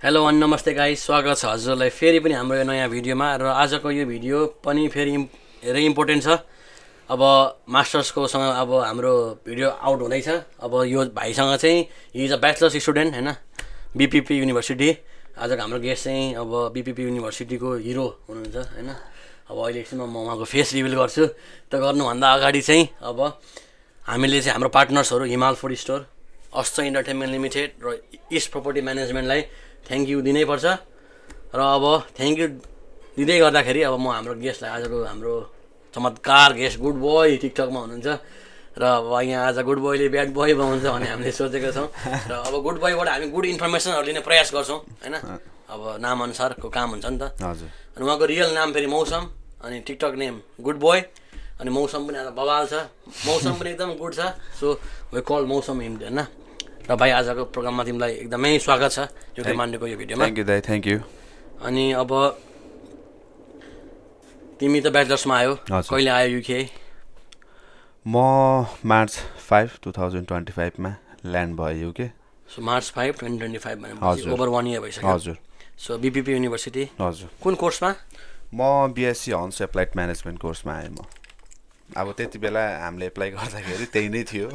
Hello अनि नमस्ते guys, स्वागत छ हजुरलाई फेरि पनि हाम्रो यो नयाँ भिडियोमा। र आजको यो भिडियो पनि फेरि धेरै इम्पोर्टेन्ट छ। अब मास्टर्सकोसँग अब हाम्रो भिडियो आउट हुँदैछ। अब यो भाइसँग चाहिँ he is a bachelors student होइन, बिपिपी युनिभर्सिटी। आजको हाम्रो गेस्ट चाहिँ अब बिपिपी युनिभर्सिटीको हिरो हुनुहुन्छ होइन। अब अहिले एकछिनमा म उहाँको फेस रिभिल गर्छु। त गर्नुभन्दा अगाडि चाहिँ अब हामीले चाहिँ हाम्रो पार्टनर्सहरू हिमाल फुड स्टोर, अस्त इन्टरटेनमेन्ट लिमिटेड र इस्ट प्रोपर्टी म्यानेजमेन्टलाई थ्याङ्क यू दिनैपर्छ। र अब थ्याङ्क यू दिँदै गर्दाखेरि अब म हाम्रो गेस्टलाई, आजको हाम्रो चमत्कार गेस्ट गुड बोय टिकटकमा हुनुहुन्छ र अब यहाँ आज गुड बोयले ब्याड बोय बनाउँछ भन्ने हामीले सोचेका छौँ। र अब गुड बोयबाट हामी गुड इन्फर्मेसनहरू लिने प्रयास गर्छौँ होइन। अब नामअनुसारको काम हुन्छ नि त। हजुर। अनि उहाँको रियल नाम फेरि मौसम, अनि टिकटक नेम गुड बोय, अनि मौसम पनि आज बवाल छ, मौसम पनि एकदम गुड छ। सो वी कल मौसम हिम होइन। र भाइ आजको प्रोग्राममा तिमीलाई एकदमै स्वागत छ युके मान्डेको यो भिडियोमा। थ्याङ्क यू दाइ, थ्याङ्क यू। अनि अब तिमी त ब्याचलर्समा आयो, कहिले आयो युके? म मार्च 5, 2025मा ल्यान्ड भयो युके। सो मार्च 5, 2025 भनेपछि ओभर 1 इयर भइसक्यो। हजुर। सो बिपिपी युनिभर्सिटी हजुर। कुन कोर्समा? म बिएससी हन्स एप्लाइड म्यानेजमेन्ट कोर्समा आएँ म। अब त्यति बेला हामीले एप्लाई गर्दाखेरि त्यही नै थियो।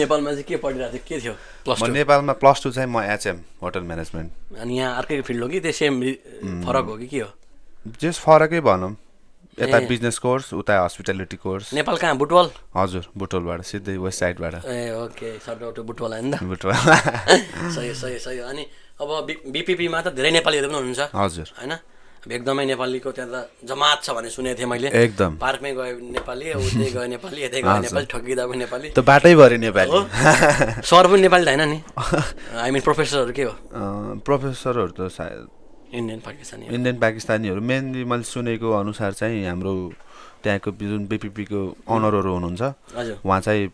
नेपालमा चाहिँ के पढिरहेको थियो, के थियो प्लस म नेपालमा +2 चाहिँ म एचएम होटल म्यानेजमेन्ट। अनि यहाँ अर्कै फिल्ड हो कि त्यो सेम फरक हो कि के हो? जस फरकै भनौँ, यता बिजनेस कोर्स उता हस्पिटालिटी कोर्स। नेपाल कहाँ? बुटवल? हजुर, बुटवलबाट सिधै वेस्ट साइडबाट। ए ओके, सर्ट आउट बुटवल होइन त। बुटवल। सही सही सही। अनि अब बिपिपीमा त धेरै नेपालीहरू पनि हुनुहुन्छ हजुर होइन। अब एकदमै नेपालीको त्यहाँ त जमात छ भन्ने सुनेको थिएँ मैले। एकदम। पार्कमै गयो नेपाली, उतै गयो नेपाली, यतै गयो नेपाली, ठगिँदा पनि नेपाली। त बाटैभरि नेपाली हो। सर पनि नेपाली त होइन नि? आई मिन प्रोफेसरहरू के हो? प्रोफेसरहरू त सायद इन्डियन पाकिस्तानी। इन्डियन पाकिस्तानीहरू मेनली मैले सुनेको अनुसार चाहिँ हाम्रो त्यहाँको जुन बिपिपीको अनरहरू हुनुहुन्छ हजुर, उहाँ चाहिँ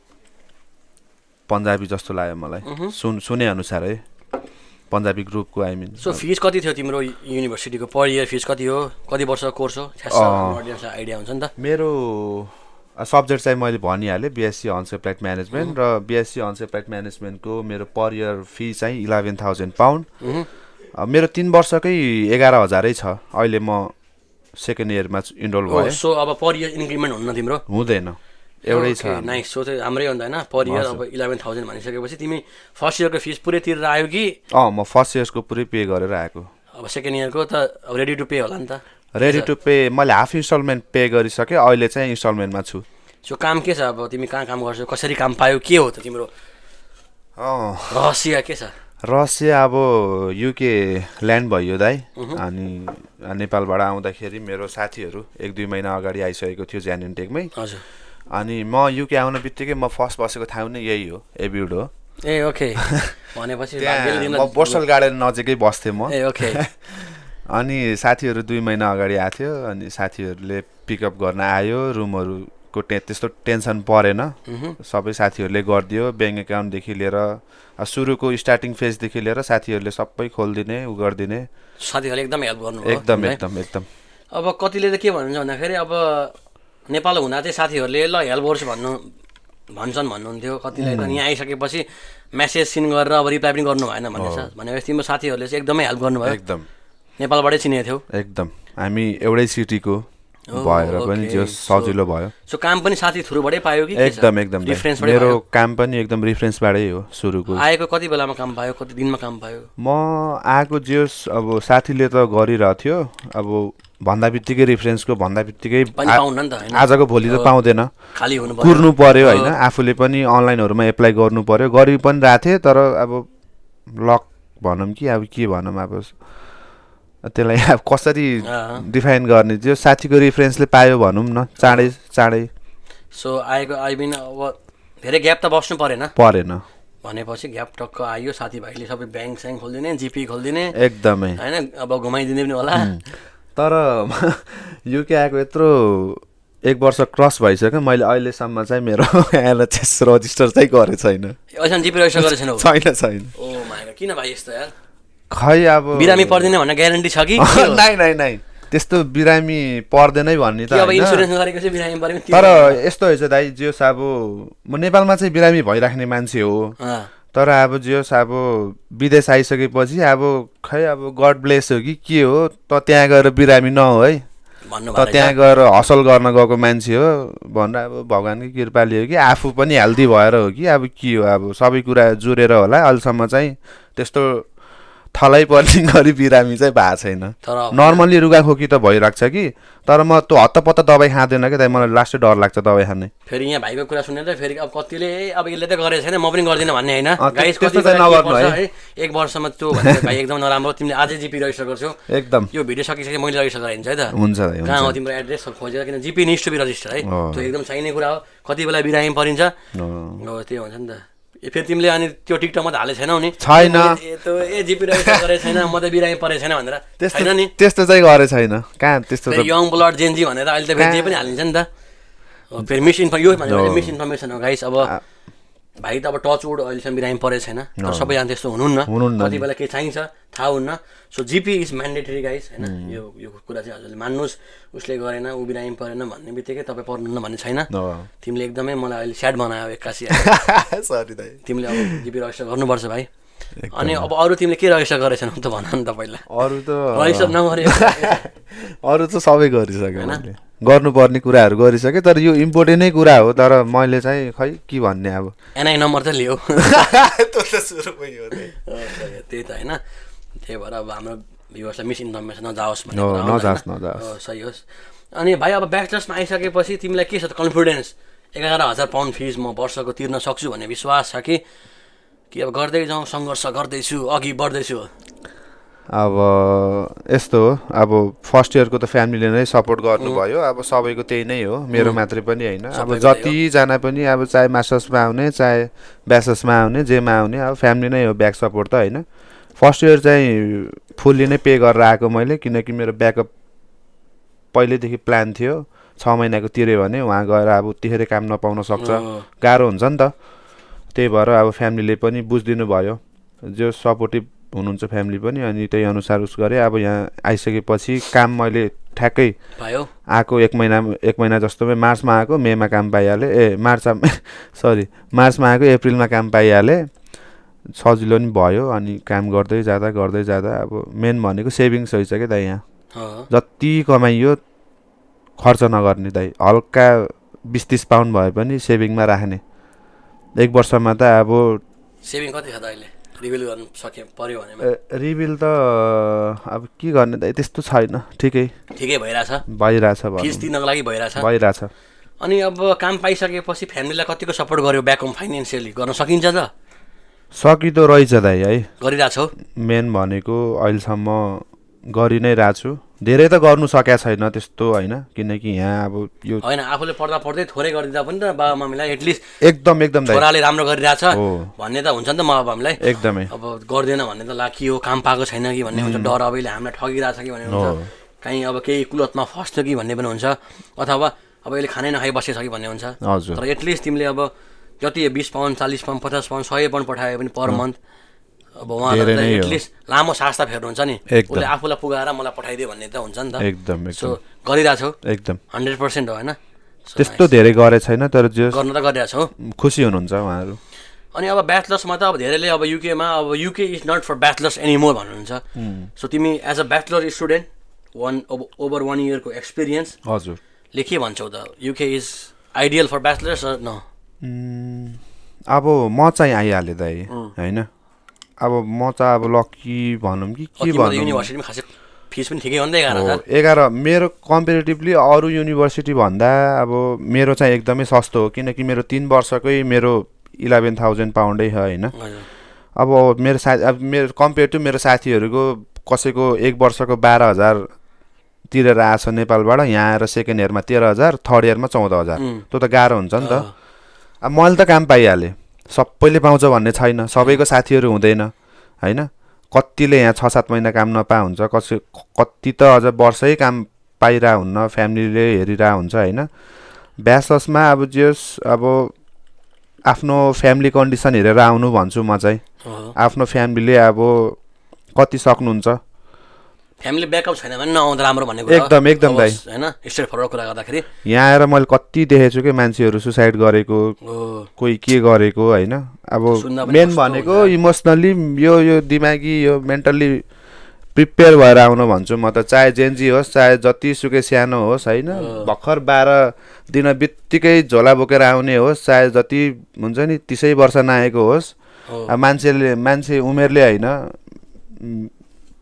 पन्जाबी जस्तो लाग्यो मलाई, सुने अनुसार है, पन्जाबी ग्रुपको आई मिन। सो फिस कति थियो तिम्रो युनिभर्सिटीको? पर इयर फिस कति हो? कति वर्षको कोर्स हो? अडियन्सलाई आइडिया हुन्छ नि त। मेरो सब्जेक्ट चाहिँ मैले भनिहालेँ, बिएससी हन्स एप्लाइड म्यानेजमेन्ट। र बिएससी हन्स एप्लाइड म्यानेजमेन्टको मेरो पर इयर फी चाहिँ 11,000 पाउन्ड। मेरो 3 वर्षकै 11,000 छ। अहिले म सेकेन्ड इयरमा इनरोल भएँ। सो अब पर इयर इन्क्रिमेन्ट हुन्न तिम्रो? हुँदैन, एउटै छ। नाइस। सो चाहिँ हाम्रै हो नि त होइन। पर इयर अब 11,000 भनिसकेपछि तिमी फर्स्ट इयरको फिस पुरै तिरेर आयो कि? म फर्स्ट इयर्सको पुरै पे गरेर आएको। अब सेकेन्ड इयरको त अब रेडी टु पे होला नि त? रेडी टु पे मैले हाफ इन्स्टलमेन्ट पे गरिसकेँ, अहिले चाहिँ इन्स्टलमेन्टमा छु। सो काम के छ अब? तिमी कहाँ काम गर्छौ, कसरी काम पायो, के हो त तिम्रो रहस्य के छ? रहस्य अब युके ल्यान्ड भयो दाइ। अनि नेपालबाट आउँदाखेरि मेरो साथीहरू 1-2 महिना अगाडि आइसकेको थियो ज्यान इन्टेकमै। हजुर। अनि म युके आउन बित्तिकै म फर्स्ट बसेको ठाउँ नै यही हो, एब्युड हो। ए ओके। भनेपछि म बोर्सल गार्डन नजिकै बस्थेँ म। ए ओके। अनि साथीहरू 2 महिना अगाडि आएको थियो, अनि साथीहरूले पिकअप गर्न आयो। रुमहरूको त्यस्तो टेन्सन परेन, सबै साथीहरूले गरिदियो। ब्याङ्क एकाउन्टदेखि लिएर सुरुको स्टार्टिङ फेजदेखि लिएर साथीहरूले सबै खोलिदिने, उ गरिदिने। साथीहरूले एकदम हेल्प गर्नुभयो? एकदम एकदम एकदम। अब कतिले त के भन्नुहुन्छ भन्दाखेरि अब नेपाल हुँदा चाहिँ साथीहरूले ल हेल्प गर्छु भन्छन् भन्नुहुन्थ्यो। कतिले त यहाँ आइसकेपछि मेसेज सिन गरेर अब रिप्लाई पनि गर्नु भएन भनेपछि तिम्रो साथीहरूले चाहिँ एकदमै हेल्प गर्नुभयो? एकदम। नेपालबाटै चिनेको थियौ? एकदम। हामी एउटै सिटीको भएर पनि जो सजिलो भयो। सो काम पनि साथी थ्रुबाटै पायो कि? एकदम एकदम। मेरो काम पनि एकदम रिफरेन्सबाटै हो सुरुको। आएको कति बेलामा काम पायो, कति दिनमा काम पायो? म आएको जोस् अब साथीले त गरिरहेको थियो, अब भन्दा बित्तिकै रिफरेन्सको भन्दा बित्तिकै आजको भोलि त पाउँदैन, कुर्नु पर्यो होइन। आफूले पनि अनलाइनहरूमा एप्लाई गर्नु पर्यो, गरि पनि रहेको थिएँ। तर अब लक भनौँ कि अब के भनौँ, अब त्यसलाई अब कसरी डिफाइन गर्ने, त्यो साथीको रिफरेन्सले पायो भनौँ न, चाँडै चाँडै। सो आएको आई मिन अब धेरै ग्याप त बस्नु परेन भनेपछि ग्याप टक्क आयो, साथीभाइले सबै ब्याङ्क स्याङ्क खोलिदिने, जिपी खोलिदिने एकदमै होइन, अब घुमाइदिने पनि होला। तर युके आएको यत्रो 1 वर्ष क्रस भइसक्यो, मैले अहिलेसम्म चाहिँ मेरो एलएचएस रजिस्टर चाहिँ गरेको छैन। अहिलेसम्म जिपी रजिस्टर गरेको छैन? छैन छैन। ओ माय गॉड, किन भाइ यस्तो यार? खै अब बिरामी पर्दैन भन्ने ग्यारेन्टी छ कि? नाइ त्यस्तो बिरामी पर्दैनै भन्ने त अब इन्स्योरेन्स गरेको चाहिँ बिरामी पर्यो। तर यस्तो हुन्छ दाइ, जोस् अब म नेपालमा चाहिँ बिरामी भइराख्ने मान्छे हो, तर अब जे होस् अब विदेश आइसकेपछि अब खै अब गड ब्लेस हो कि के हो त त्यहाँ गएर बिरामी नहो है त त्यहाँ गएर हसल गर्न गएको मान्छे हो भनेर अब भगवान्कै कृपाले हो कि आफू पनि हेल्दी भएर हो कि अब के हो अब सबै कुरा जोडेर होला अहिलेसम्म चाहिँ त्यस्तो थलै पर्ने गरी बिरामी चाहिँ भएको छैन नर्मली रुगाखोकी त भइरहेको छ कि तर म त्यो हत्तपत्त दबाई खाँदैन कि मलाई लास्टै डर लाग्छ दबाई खाने फेरि यहाँ भाइको कुरा सुनेर फेरि अब कतिले अब यसले त गरेको छैन म पनि गर्दिनँ भन्ने होइन एक वर्षमा त्यो भाइ एकदम नराम्रो तिमीले अझै जिपी रजिस्टर गर्छौ एकदम यो भिडियो सकिसके मैले रजिस्टर गराइदिन्छु है त हुन्छ कहाँ हो तिम्रो एड्रेस खोजेर किन GP needs to be register है त्यो एकदम चाहिने कुरा हो कति बेला बिरामी परिन्छ हो त्यो हुन्छ नि त फेरि तिमीले अनि त्यो टिकटकमा त हालेको छैनौ नि छैन ए जिपी रजिस्टर गरेको छैन म त बिरामी परेको छैन भनेर छैन नि त्यस्तो चाहिँ गरेको छैन कहाँ त्यस्तो यङ ब्लड जेन्जी भनेर अहिले त फेरि जे पनि हालिन्छ नि त फेरि यो भनेर मिसइन्फर्मेसन हो गाइस अब भाइ त अब टचवुड अहिलेसम्म बिरामी परेको छैन तर सबैजना त्यस्तो हुनुहुन्न कति बेला के चाहिन्छ थाहा हुन्न so GP is mandatory guys होइन यो कुरा चाहिँ हजुरले मान्नुहोस् उसले गरेन ऊ बिरामी परेन भन्ने बित्तिकै तपाईँ पर्नुहुन्न भन्ने छैन तिमीले एकदमै मलाई अहिले स्याड बनायो एक्कासी सरी दाइ तिमीले अब जिपी रजिस्टर गर्नुपर्छ भाइ अनि अब अरू तिमीले के रजिस्टर गरेको छैन त भन नि त पहिला अरू त रजिस्टर नगरे अरू त सबै गरिसकेँ मैले गर्नुपर्ने कुराहरू गरिसकेँ तर यो इम्पोर्टेन्टै कुरा हो तर मैले चाहिँ खै के भन्ने अब एनआई नम्बर चाहिँ लियो त्यही त होइन त्यही भएर अब हाम्रो भ्युवर्सलाई मिसइन्फर्मेसन नजाओस् भन्ने सही होस् अनि भाइ अब ब्याचलर्समा आइसकेपछि तिमीलाई के छ त कन्फिडेन्स 11,000 पाउन्ड फिस म वर्षको तिर्न सक्छु भन्ने विश्वास छ कि अब गर्दै जाउँ सङ्घर्ष गर्दैछु अघि बढ्दैछु अब यस्तो हो अब फर्स्ट इयरको त फ्यामिलीले नै सपोर्ट गर्नुभयो अब सबैको त्यही नै हो मेरो मात्रै पनि होइन अब जतिजना पनि अब चाहे मास्टर्समा आउने चाहे ब्याचलर्समा आउने जेमा आउने अब फ्यामिली नै हो ब्याक सपोर्ट त होइन फर्स्ट इयर चाहिँ फुल्ली नै पे गरेर आएको मैले किनकि मेरो ब्याकअप पहिल्यैदेखि प्लान थियो 6 महिनाको तिर्यो भने उहाँ गएर अब उतिखेर काम नपाउन सक्छ गाह्रो हुन्छ नि त त्यही भएर अब फ्यामिलीले पनि बुझिदिनु भयो जो सपोर्टिभ हुनुहुन्छ फ्यामिली पनि अनि त्यही अनुसार उस गरेँ अब यहाँ आइसकेपछि काम मैले ठ्याक्कै आएको 1 महिना जस्तोमै मार्चमा आएको मेमा काम पाइहालेँ मार्चमा आएको अप्रिलमा काम पाइहालेँ सजिलो नि भयो अनि काम गर्दै जाँदा अब मेन भनेको सेभिङ्स रहेछ क्या दाइ यहाँ जति कमाइयो खर्च नगर्ने दाइ हल्का 20-30 पाउन्ड भए पनि सेभिङमा राख्ने 1 वर्षमा त अब सेभिङ कति छ त अहिले रिभिल गर्न सक्यो पर्यो भने रिभिल त अब के गर्ने दाइ त्यस्तो छैन ठिकै भइरहेछ फिस तिर्नको लागि भइरहेछ अनि अब काम पाइसकेपछि फ्यामिलीलाई कतिको सपोर्ट गर्यो ब्याक होम फाइनेन्सियली गर्न सकिन्छ त सकिँदो रहेछ दाइ है गरिरहेछौ मेन भनेको अहिलेसम्म गरि नै रहेको छु धेरै त गर्नु सकेको छैन त्यस्तो होइन किनकि यहाँ अब यो होइन आफूले पढ्दा पढ्दै थोरै गरिदिँदा पनि त बाबा मम्मीलाई एटलिस्ट एकदम छोराले राम्रो गरिरहेछ भन्ने त हुन्छ नि त मम्मीलाई एकदमै अब गर्दैन भन्ने त ला के हो काम पाएको छैन कि भन्ने हुन्छ डर अबले हामीलाई ठगिरहेछ कि भन्ने हुन्छ कहीँ अब केही कुलतमा फस्यो कि भन्ने पनि हुन्छ अथवा अब यसले खानै नखाइ बसेछ कि भन्ने हुन्छ तर एटलिस्ट तिमीले अब जति 20 पाउन्ड 40 पाउन्ड 50 पाउन्ड 100 पाउन्ड पठायो भने पर मन्थ अब उहाँलाई एटलिस्ट लामो सास त फेर्नुहुन्छ नि उसले आफूलाई पुगाएर मलाई पठाइदियो भन्ने त हुन्छ नि त एकदम सो गरिरहेछौ एकदम 100% हो होइन त्यस्तो धेरै गरे छैन तर जे गर्न त गरिरहेछौ खुसी हुनुहुन्छ उहाँहरू अनि अब ब्याचलर्समा त अब धेरैले अब युकेमा अब UK is not for bachelors anymore भन्नुहुन्छ सो तिमी as a bachelor student over 1 इयरको एक्सपिरियन्स हजुरले के भन्छौ त UK is ideal for bachelors न अब म चाहिँ आइहालेँ दाइ होइन अब म त अब लकी भनौँ कि के भनौँ युनिभर्सिटीमा खासै फिस पनि ठिकै हो नि त 11 मेरो कम्पेरिटिभली अरू युनिभर्सिटी भन्दा अब मेरो चाहिँ एकदमै सस्तो हो किनकि मेरो 3 वर्षकै मेरो 11,000 पाउन्डै हो होइन अब मेरो कम्पेयर टु मेरो साथीहरूको कसैको 1 वर्षको 12,000 तिरेर आछ नेपालबाट यहाँ आएर सेकेन्ड इयरमा 13,000 थर्ड इयरमा 14,000 त्यो त गाह्रो हुन्छ नि त अब मैले त काम पाइहालेँ सबैले पाउँछ भन्ने छैन सबैको साथीहरू हुँदैन होइन कतिले यहाँ 6-7 महिना काम नपा हुन्छ कति त अझ वर्षै काम पाइरह हुन्न फ्यामिलीले हेरिरह हुन्छ होइन ब्याचलर्समा अब जस अब आफ्नो फ्यामिली कन्डिसन हेरेर आउनु भन्छु म चाहिँ आफ्नो फ्यामिलीले अब कति सक्नुहुन्छ फ्यामिली ब्याकअप छैन भने नआउँदा राम्रो भन्ने एकदम दाइ हैन स्ट्रेट फरवर्ड कुरा गर्दाखेरि यहाँ आएर मैले कति देखेको छु कि मान्छेहरू सुसाइड गरेको कोही के गरेको होइन अब मेन भनेको इमोसनली यो दिमागी यो मेन्टल्ली प्रिपेयर भएर आउनु भन्छु म त चाहे जेन्जी होस् चाहे जतिसुकै सानो होस् होइन भर्खर 12 दिन बित्तिकै झोला बोकेर आउने होस् चाहे जति हुन्छ नि 30 वर्ष नआएको होस् मान्छे उमेरले होइन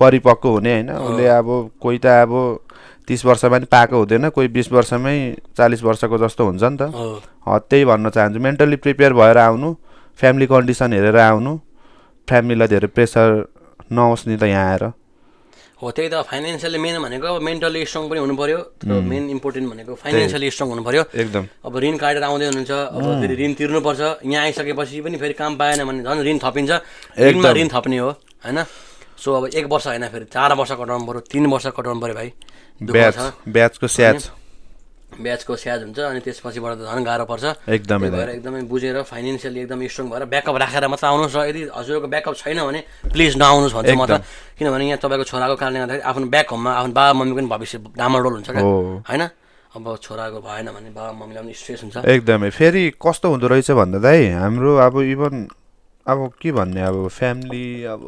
परिपक्व हुने होइन उसले अब कोही त अब 30 वर्षमा नि पाएको हुँदैन कोही 20 वर्षमै 40 वर्षको जस्तो हुन्छ नि त त्यही भन्न चाहन्छु मेन्टल्ली प्रिपेयर भएर आउनु फ्यामिली कन्डिसन हेरेर आउनु फ्यामिलीलाई धेरै प्रेसर नहोस् नि त यहाँ आएर हो त्यही त फाइनेन्सियली मेन भनेको अब मेन्टली स्ट्रङ पनि हुनु पर्यो मेन इम्पोर्टेन्ट भनेको फाइनेन्सियली स्ट्रङ हुनु पर्यो एकदम अब ऋण काटेर आउँदै हुनुहुन्छ अब फेरि ऋण तिर्नुपर्छ यहाँ आइसकेपछि पनि फेरि काम पाएन भने झन् ऋण थपिन्छ ऋणमा ऋण थप्ने हो होइन सो अब 1 वर्ष होइन फेरि 4 वर्ष कटाउनु पर्यो 3 वर्ष कटाउनु पर्यो भाइ ब्याजको स्याज हुन्छ अनि त्यसपछिबाट त झन् गाह्रो पर्छ एकदमै बुझेर फाइनेन्सियली एकदमै स्ट्रङ भएर ब्याकअप राखेर मात्र आउनुहोस् र यदि हजुरको ब्याकअप छैन भने प्लिज नआउनुहोस् भन्छु म त किनभने यहाँ तपाईँको छोराको कारणले गर्दाखेरि आफ्नो ब्याक होममा आफ्नो बाबा मम्मीको पनि भविष्य डामाडोल हुन्छ क्या होइन अब छोराको भएन भने बाबा मम्मीलाई पनि स्ट्रेस हुन्छ एकदमै फेरि कस्तो हुँदो रहेछ भन्दा दाइ हाम्रो अब इभन अब के भन्ने अब फ्यामिली अब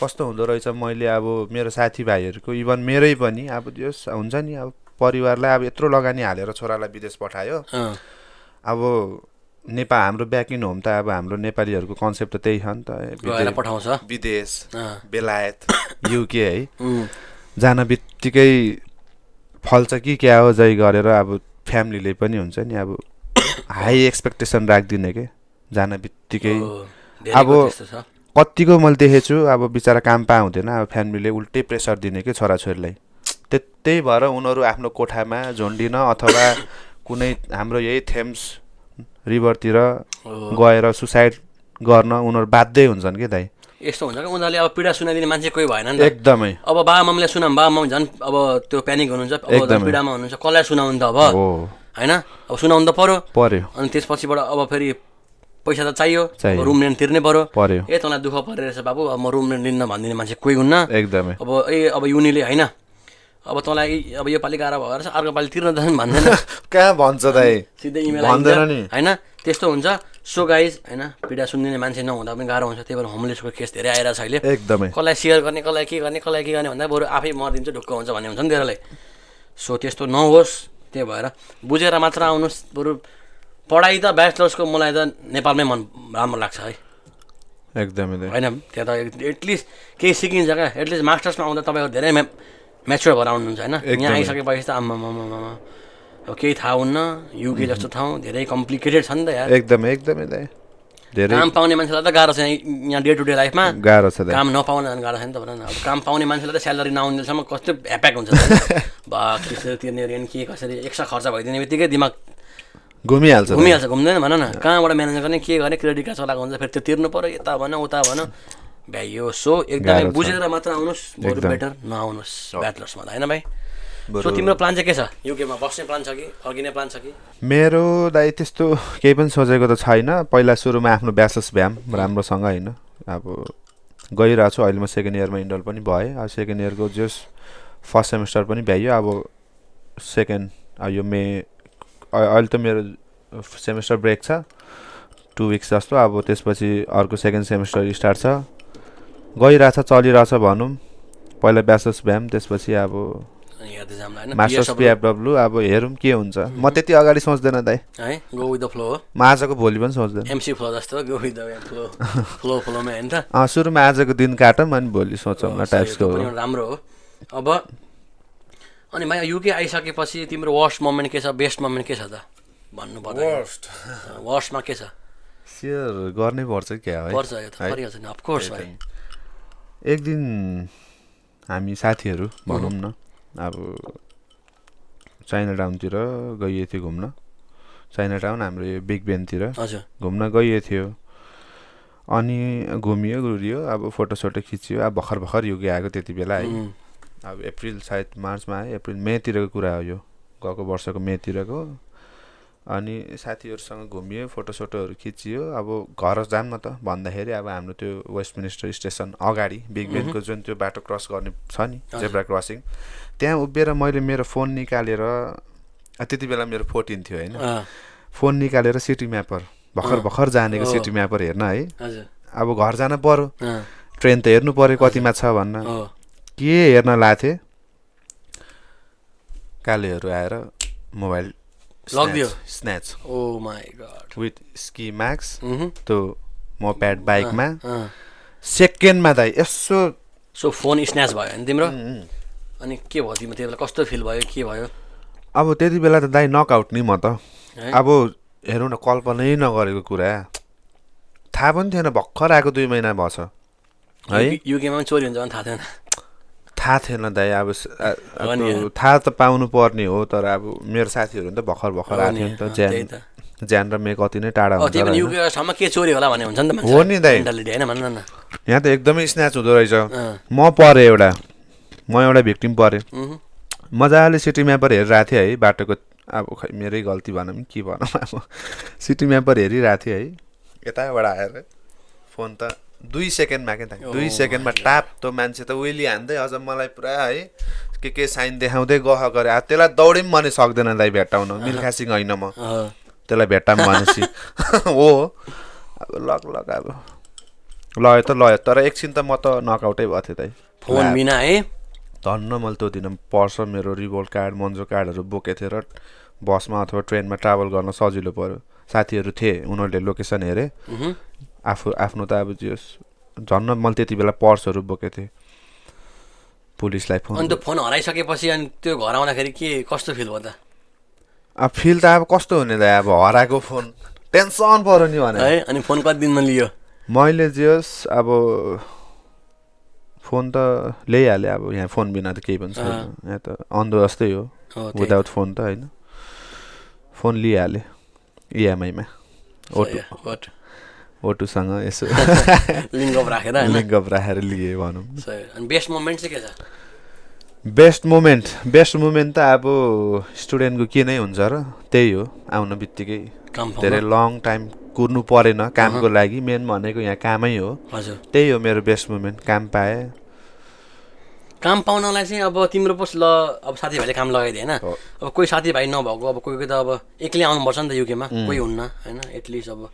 कस्तो हुँदो रहेछ मैले अब मेरो साथीभाइहरूको इभन मेरै पनि अब त्यो हुन्छ नि अब परिवारलाई अब यत्रो लगानी हालेर छोरालाई विदेश पठायो अब नेपाल हाम्रो ब्याक इन होम त अब हाम्रो नेपालीहरूको कन्सेप्ट त त्यही छ नि त विदेश बेलायत युके है जान बित्तिकै फल्छ कि क्या हो जै गरेर अब फ्यामिलीले पनि हुन्छ नि अब हाई एक्सपेक्टेसन राखिदिने के जान बित्तिकै अब कतिको मैले देखेको छु अब बिचरा काम पाउँदैन अब फ्यामिलीले उल्टै प्रेसर दिने के छोराछोरीलाई त्यही भएर उनीहरू आफ्नो कोठामा झुन्डिन अथवा कुनै हाम्रो यही थेम्स रिभरतिर गएर सुसाइड गर्न उनीहरू बाध्य हुन्छन् कि दाइ यस्तो हुन्छ कि उनीहरूले अब पीडा सुनाइदिने मान्छे कोही भएन नि त एकदमै अब बाबा मम्मीले सुनाम बाबा मम्मी झन् अब त्यो प्यानिक हुनुहुन्छ अब पीडामा हुनुहुन्छ कसलाई सुनाउनु त अब होइन अब सुनाउनु त पर्यो अनि त्यसपछिबाट अब फेरि पैसा त चाहियो रुम रेन्ट तिर्नै पर्यो तँलाई दुःख परिरहेछ बाबु अब म रुम रेन्ट लिन्न भनिदिने मान्छे कोही हुन्न एकदमै अब युनिले होइन अब तँलाई अब यो पालि गाह्रो भएर अर्को पालि तिर्न त भन्दैन कहाँ भन्छ दाइ सिधै इमेल होइन त्यस्तो हुन्छ सो गाइज होइन पीडा सुनिदिने मान्छे नहुँदा पनि गाह्रो हुन्छ त्यही भएर होमलेसको केस धेरै आइरहेको छ अहिले एकदमै कसलाई सेयर गर्ने कसलाई के गर्ने भन्दा बरु आफै मरिदिन्छ ढुक्क हुन्छ भन्ने हुन्छ नि तेरोलाई सो त्यस्तो नहोस् त्यही भएर बुझेर मात्र आउनुहोस् बरु पढाइ त ब्याचलर्सको मलाई त नेपालमै राम्रो लाग्छ है एकदमै होइन त्यहाँ त एटलिस्ट केही सिकिन्छ क्या एटलिस्ट मास्टर्समा आउँदा तपाईँहरू धेरै म्याच्योर भएर आउनुहुन्छ होइन यहाँ आइसकेपछि त आम्मा अब केही थाहा हुन्न युके जस्तो ठाउँ धेरै कम्प्लिकेटेड छ नि त यार एकदमै धेरै काम पाउने मान्छेलाई त गाह्रो छ यहाँ डे टु डे लाइफमा गाह्रो छ काम नपाउने गाह्रो छ नि त भन अब काम पाउने मान्छेलाई त स्यालेरी नआउनेसम्म कस्तो ह्याप्याक हुन्छ बा कसरी तिर्ने रेन्ट के कसरी एक्स्ट्रा खर्च भइदिने बित्तिकै दिमाग घुमिहाल्छ घुम्दैन भन न कहाँबाट म्यानेज गर्ने के गर्ने क्रेडिट कार्ड चलाएको हुन्छ फेरि त्यो तिर्नु पर्यो यता भन उता भन भ्याइयो सो एकदमै बुझेर मात्र आउनुहोस् बरु बेटर नआउनुहोस् ब्याचलर्समा त होइन भाइ सो तिम्रो प्लान चाहिँ के छ युकेमा बस्ने प्लान छ कि फर्किने प्लान छ कि मेरो दाइ त्यस्तो केही पनि सोचेको त छैन पहिला सुरुमा आफ्नो ब्याचलर्स भ्याम राम्रोसँग होइन अब गइरहेको छु अहिले म सेकेन्ड इयरमा इन्डल पनि भएँ अब सेकेन्ड इयरको जस फर्स्ट सेमेस्टर पनि भ्याइयो अब सेकेन्ड यो मे अहिले त मेरो सेमेस्टर ब्रेक छ 2 विक्स जस्तो अब त्यसपछि अर्को सेकेन्ड सेमेस्टर स्टार्ट छ गइरहेछ चलिरहेछ भनौँ पहिला ब्याचलर्स भ्याम त्यसपछि अब मास्टर्स पिएफडब्ल्यू अब हेरौँ के हुन्छ म त्यति अगाडि सोच्दैन दाइ है गो विथ द फ्लो हो म आजको भोलि पनि सोच्दैन एमसी फ्लो जस्तो गो विथ द फ्लोमा हैन त सुरुमा आजको दिन काटौँ अनि भोलि सोचौँ न टाइप्सको राम्रो हो अब अनि भाइ युके आइसकेपछि तिम्रो वर्स्ट मोमेन्ट के छ बेस्ट मोमेन्ट के छ त भन्नु पर्दा वर्स्टमा के छ सेयर गर्नै पर्छ क्या है पर्छ यो त परिहाल्छ नि अफ कोर्स भाइ एक दिन हामी साथीहरू भनौँ न अब चाइना टाउनतिर गइएको थियो घुम्न चाइना टाउन हाम्रो यो बिग बेनतिर घुम्न गइएको थियो अनि घुरियो अब फोटोसोटो खिच्यो अब भर्खर युके आएको त्यति बेला है अब अप्रिल सायद मार्चमा आयो अप्रिल मेतिरको कुरा हो यो गएको वर्षको मेतिरको अनि साथीहरूसँग घुमियो फोटोसोटोहरू खिचियो अब घर जाम न त भन्दाखेरि अब हाम्रो त्यो वेस्टमिनिस्टर स्टेसन अगाडि बिग बेनको जुन त्यो बाटो क्रस गर्ने छ नि जेब्रा क्रसिङ त्यहाँ उभिएर मैले मेरो फोन निकालेर त्यति बेला मेरो 14 थियो होइन फोन निकालेर सिटी म्यापर भर्खर जानेको सिटी म्यापर हेर्न है अब घर जान पर्यो ट्रेन त हेर्नु पर्यो कतिमा छ भन्न के हेर्न लाथे कालेहरू आएर मोबाइल लगिदियो snatch oh my god with ski masks त्यो मोप्याड बाइकमा सेकेन्डमा दाइ यसो सो फोन स्न्याच भयो नि तिम्रो अनि के भयो तिम्रो त्यति बेला कस्तो फिल भयो के भयो अब त्यति बेला त दाइ नकआउट नि म त अब हेरौँ न कल्पनै नगरेको कुरा थाहा पनि थिएन भर्खर आएको 2 महिना भएछ है युकेमा पनि चोरी हुन्छ भने थाहा थिएन दाइ अब थाहा त पाउनु पर्ने हो तर अब मेरो साथीहरू त भर्खर आएको थियो नि त ज्यान र मे कति नै टाढा हुन्छ के चोरी होला भन्ने हुन्छ नि त हो नि दाइ यहाँ त एकदमै स्न्याच हुँदो रहेछ म परेँ एउटा भिक्टिम परेँ मजाले सिटी म्यापर हेरिरहेको थिएँ है बाटोको अब खै मेरै गल्ती भनौँ के भनौँ अब सिटी म्यापर हेरिरहेको थिएँ है यताबाट आएर फोन त 2 सेकेन्डमा के 2 सेकेन्डमा टाप त मान्छे त उइली हान्दै अझ मलाई पुरा है के साइन देखाउँदै गह गरे त्यसलाई दौडी पनि भने सक्दैन दाइ भेट्टाउन मिल्खासिङ होइन म त्यसलाई भेट्टाम भनेपछि हो अब लग अब लयो त लयो तर एकछिन त म त नकआउटै भएको थिएँ दाइ फोन बिना है धन्न मैले त्यो दिन पर्स मेरो रिभोल्ट कार्ड मन्जो कार्डहरू बोकेको थिएँ र बसमा अथवा ट्रेनमा ट्राभल गर्न सजिलो पर्यो साथीहरू थिए उनीहरूले लोकेसन हेरे आफ्नो त अब झन्न मैले त्यति बेला पर्सहरू बोकेको थिएँ पुलिसलाई फोन अनि त्यो फोन हराइसकेपछि अनि त्यो घर आउँदाखेरि के कस्तो फिल भयो त अब फिल त अब कस्तो हुने त अब हराएको फोन टेन्सन पर्यो नि भने है अनि फोन कति दिनमा लियो मैले जेस अब फोन त ल्याइहालेँ अब यहाँ फोन बिना त केही पनि छैन यहाँ त अन्धो जस्तै हो विदाउट फोन त होइन फोन लिइहालेँ इएमआईमा ओटोसँग यसो लिङ्कअप राखेर लिएँ भनौँ अनि बेस्ट मोमेन्ट चाहिँ के छ बेस्ट मोमेन्ट त अब स्टुडेन्टको के नै हुन्छ र त्यही हो आउन बित्तिकै धेरै लङ टाइम कुर्नु परेन कामको लागि मेन भनेको यहाँ कामै हो त्यही हो मेरो बेस्ट मोमेन्ट काम पाएँ काम पाउनलाई चाहिँ अब तिम्रो पो ल अब साथीभाइले काम लगाइदिए होइन अब कोही साथीभाइ नभएको अब कोही त अब एक्लै आउनुपर्छ नि त युकेमा कोही हुन्न होइन एटलिस्ट अब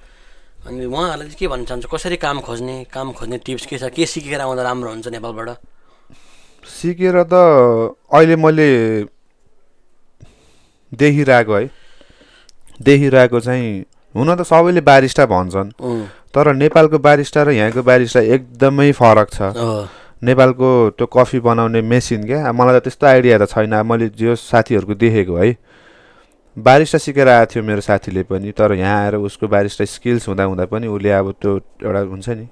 अनि उहाँहरूलाई चाहिँ के भन्न चाहन्छु कसरी काम खोज्ने टिप्स के छ के सिकेर आउँदा राम्रो हुन्छ नेपालबाट सिकेर त अहिले मैले देखिरहेको चाहिँ हुन त सबैले बारिस्टा भन्छन् तर नेपालको बारिस्टा र यहाँको बारिस्टा एकदमै फरक छ नेपालको त्यो कफी बनाउने मेसिन क्या मलाई त त्यस्तो आइडिया त छैन मैले जो साथीहरूको देखेको है बारिस्टा सिकेर आएको थियो मेरो साथीले पनि तर यहाँ आएर उसको बारिस्टा स्किल्स हुँदा पनि उसले अब त्यो एउटा हुन्छ नि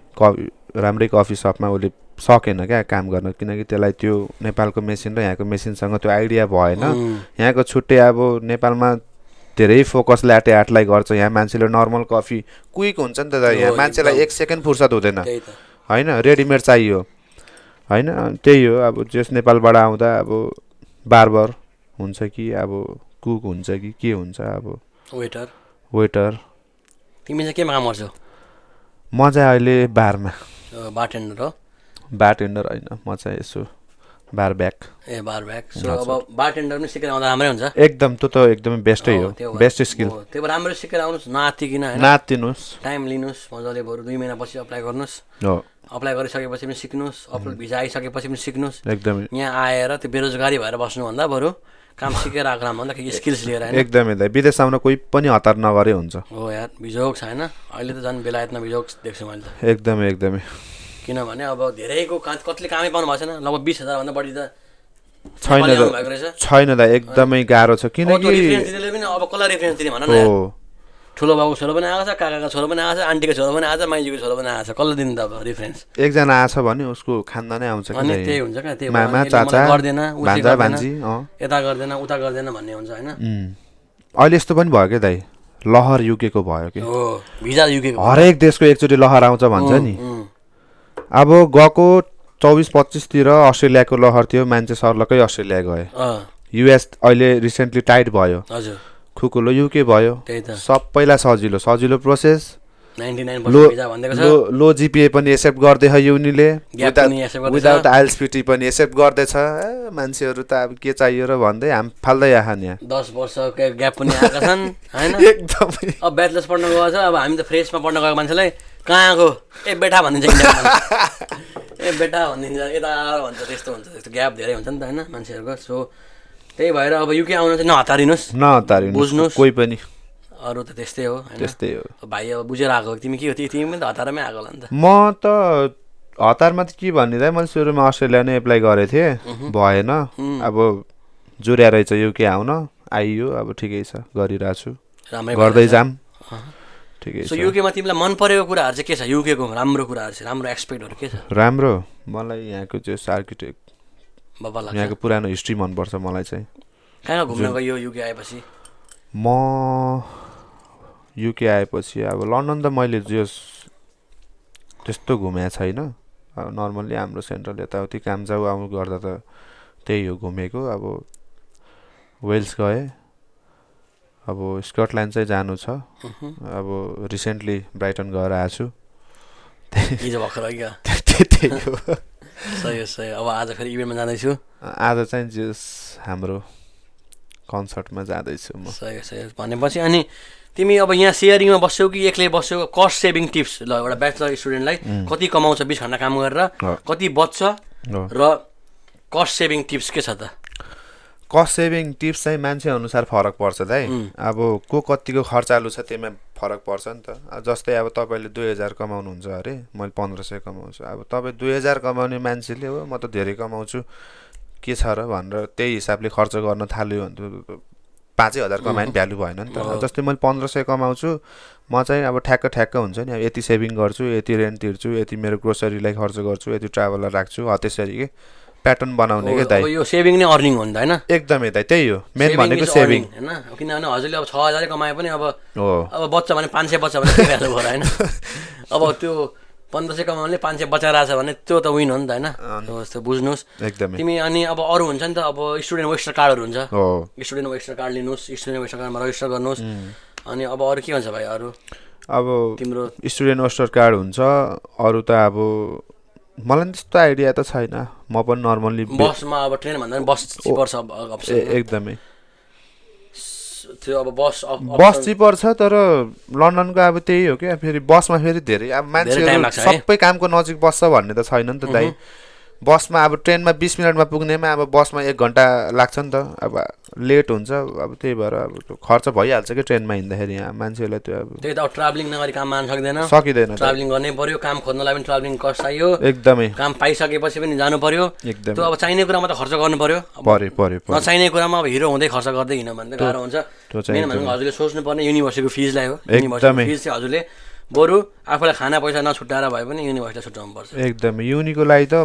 राम्रै कफी सपमा उसले सकेन क्या काम गर्न किनकि त्यसलाई त्यो नेपालको मेसिन र यहाँको मेसिनसँग त्यो आइडिया भएन यहाँको छुट्टै अब नेपालमा धेरै फोकस ल्याटे आर्टलाई गर्छ यहाँ मान्छेले नर्मल कफी क्विक हुन्छ नि त यहाँ मान्छेलाई 1 सेकेन्ड फुर्सद हुँदैन होइन रेडिमेड चाहियो होइन त्यही हो अब जस नेपालबाट आउँदा अब बार्बर हुन्छ कि अब कुक हुन्छ कि के हुन्छ अब वेटर तिमी चाहिँ केमा काम गर्छौ म चाहिँ अहिले बारमा बारटेन्डर होइन म चाहिँ यसो बार ब्याक सो अब बारटेन्डर पनि सिकेर आउँदा राम्रै हुन्छ एकदम त्यो त एकदमै बेस्टै हो बेस्ट स्किल त्यो राम्रो सिकेर आउनुहोस् नआत्तिकिन नआत्तिनुहोस् टाइम लिनुहोस् मजाले बरु 2 महिनापछि अप्लाई गर्नुहोस् अप्लाई गरिसकेपछि पनि सिक्नुहोस् भिजा आइसकेपछि पनि सिक्नुहोस् एकदमै यहाँ आएर त्यो बेरोजगारी भएर बस्नुभन्दा बरु काम सिकेर आएको राम्रो भन्दा केही स्किल्स लिएर होइन एकदमै विदेश आउन कोही पनि हतार नगरे हुन्छ हो यार भिजोक छ होइन अहिले त झन् बेलायतमा भिजोक देख्छु मैले त एकदमै किनभने अब धेरैको कतिले कामै पाउनु भएको छैन लगभग 20,000 भन्दा बढी त छैन त एकदमै गाह्रो छ किनकि अब कसलाई रेफरेन्स दिने भन न ठुलो बाबुको छोरो पनि आएको छ काकाको छोरो पनि आएको छ आन्टीको छोरो पनि आएको छ माइजीको छोरो पनि आएको छ कसलाई दिनु त अब रेफरेन्स एकजना आछ भने उसको खानदानै आउँछ अनि त्यही हुन्छ क्या त्यही मामा चाचा गर्दैन भान्जा भान्जी यता गर्दैन उता गर्दैन भन्ने हुन्छ हैन अहिले यस्तो पनि भयो के दाइ लहर युकेको भयो के हो भिजा युकेको हरेक देशको एकचोटी लहर आउँछ भन्छ नि अब गएको 24-25 तिर अस्ट्रेलियाको लहर थियो मान्छे सर्लकै अस्ट्रेलिया गए युएस अहिले रिसेन्टली टाइट भयो हजुर खुकुलो युके भयो त्यही त सबैलाई सजिलो प्रोसेस 99% भिजा भन्दैको छ लो जिपिए पनि एक्सेप्ट गर्दैछ युनिले ग्याप पनि एक्सेप्ट गर्दैछ विदाउट आइएलटिटी पनि एक्सेप्ट गर्दैछ मान्छेहरू त अब के चाहियो र भन्दै हाम फाल्दै आछन् यहाँ 10 वर्षको ग्याप पनि आएका छन् हैन एकदमै अब ब्याचलर्स पढ्न गएको छ अब हामी त फ्रेसमा पढ्न गएको मान्छेलाई कहाँ गयो ए बेटा भनिदिन्छ इन्डियामा ए बेटा भनिदिन्छ यता भन्छ त्यस्तो हुन्छ त्यस्तो ग्याप धेरै हुन्छ नि त हैन मान्छेहरूको सो त्यही भएर अब युके आउन चाहिँ नहतारिनुहोस् बुझ्नुहोस् कोही पनि अरू त त्यस्तै हो हैन त्यस्तै हो भाइ अब बुझेर आएको तिमी के हो तिमी पनि त हतारमै आएको होला नि त म त हतारमा त के भन्ने मैले सुरुमा अस्ट्रेलिया नै एप्लाई गरेको थिएँ भएन अब जुर्या रहेछ युके आउन आइयो अब ठिकै छ गरिरहेको छु गर्दै जाम ठिकै सो युकेमा तिमीलाई मन परेको कुराहरू चाहिँ के छ युकेको राम्रो कुराहरू चाहिँ राम्रो एक्सपेक्टहरू के छ राम्रो मलाई यहाँको चाहिँ आर्किटेक्ट बाबा लाग्छ यहाँको पुरानो हिस्ट्री मनपर्छ मलाई चाहिँ कहाँ घुम्न गयो युके आएपछि म युके आएपछि अब लन्डन त मैले त्यस्तो घुमेको छैन नर्मल्ली हाम्रो सेन्ट्रल यताउति काम जाऊ आउनु गर्दा त त्यही हो घुमेको अब वेल्स गएँ अब स्कटल्यान्ड चाहिँ जानु छ अब रिसेन्टली ब्राइटन गएर आएको छु हिजो भर्खर क्या त्यही हो सही अब आज फेरि इभेन्टमा जाँदैछु आज चाहिँ जस हाम्रो कन्सर्टमा जाँदैछु म सही भनेपछि अनि तिमी अब यहाँ सेयरिङमा बस्छौ कि एक्लै बस्छौ कस्ट सेभिङ टिप्स ल एउटा ब्याचलर स्टुडेन्टलाई कति कमाउँछ 20 घन्टा काम गरेर कति बच्छ र कस्ट सेभिङ टिप्स के छ त कस्ट सेभिङ टिप्स चाहिँ मान्छे अनुसार फरक पर्छ दाइ अब को कतिको खर्चालु छ त्यसमा फरक पर्छ नि त जस्तै अब तपाईँले 2000 कमाउनुहुन्छ अरे मैले 1500 कमाउँछु अब तपाईँ 2000 कमाउने मान्छेले हो म त धेरै कमाउँछु के छ र भनेर त्यही हिसाबले खर्च गर्न थाल्यो भने त 5000 कमाए पनि भ्यालु भएन नि त जस्तै मैले 1500 कमाउँछु म चाहिँ अब ठ्याक्क हुन्छ नि अब यति सेभिङ गर्छु यति रेन्ट तिर्छु यति मेरो ग्रोसरीलाई खर्च गर्छु यति ट्राभलर राख्छु त्यसरी के प्याटर्न बनाउने के दाइ यो सेभिङ नै अर्निङ हो नि त हैन एकदमै दाइ त्यही हो मेन भनेको सेभिङ हैन किनभने हजुरले अब 6000 कमाए पनि अब बच्च भने 500 बच्च भने के भ्यालु भयो हैन अब त्यो 1500 कमाउनेले 500 बचाइरहेछ भने त्यो त विन हो नि त हैन त्यो बुझ्नुहोस् एकदमै तिमी अनि अब अरू हुन्छ नि त अब स्टुडेन्ट वेस्टर कार्डहरू हुन्छ स्टुडेन्ट वेस्टर कार्ड लिनुहोस् स्टुडेन्ट वेस्टर कार्डमा रजिस्टर गर्नुहोस् अनि अब अरू के हुन्छ भाइ अरू अब तिम्रो स्टुडेन्ट वेस्टर कार्ड हुन्छ अरू त अब मलाई त्यस्तो आइडिया त छैन म पनि नर्मल्ली बसमा अब ट्रेन भन्दा पनि बस चिपर छ अप्सन एकदमै त्यो अब बस चिपर छ तर लन्डनको अब त्यही हो क्या फेरि बसमा फेरि धेरै अब मान्छेहरू सबै कामको नजिक बस्छ भन्ने त छैन नि त दाइ बसमा अब ट्रेनमा 20 मिनटमा पुग्नेमा अब बसमा 1 घन्टा लाग्छ नि त अब लेट हुन्छ अब त्यही भएर अब खर्च भइहाल्छ कि ट्रेनमा हिँड्दाखेरि यहाँ मान्छेलाई त्यो अब त्यही त अब ट्राभलिङ नगरी काम मान सकिँदैन ट्राभलिङ गर्नै पर्यो काम खोज्नलाई पनि ट्राभलिङ कस्ट चाहियो एकदमै काम पाइसकेपछि पनि जानु पर्यो त्यो अब चाहिने कुरामा त खर्च गर्नु पर्यो नचाहिने कुरामा अब हिरो हुँदै खर्च गर्दै हिँड्नु भने त गाह्रो हुन्छ मेन भनेको हजुरले सोच्नु पर्ने युनिभर्सिटीको फिजलाई हो युनिभर्सिटीको फिज चाहिँ हजुरले बरु आफूलाई खाना पैसा नछुट्याएर भए पनि युनिभर्सिटीलाई छुट्याउनु पर्छ एकदमै युनिको लागि त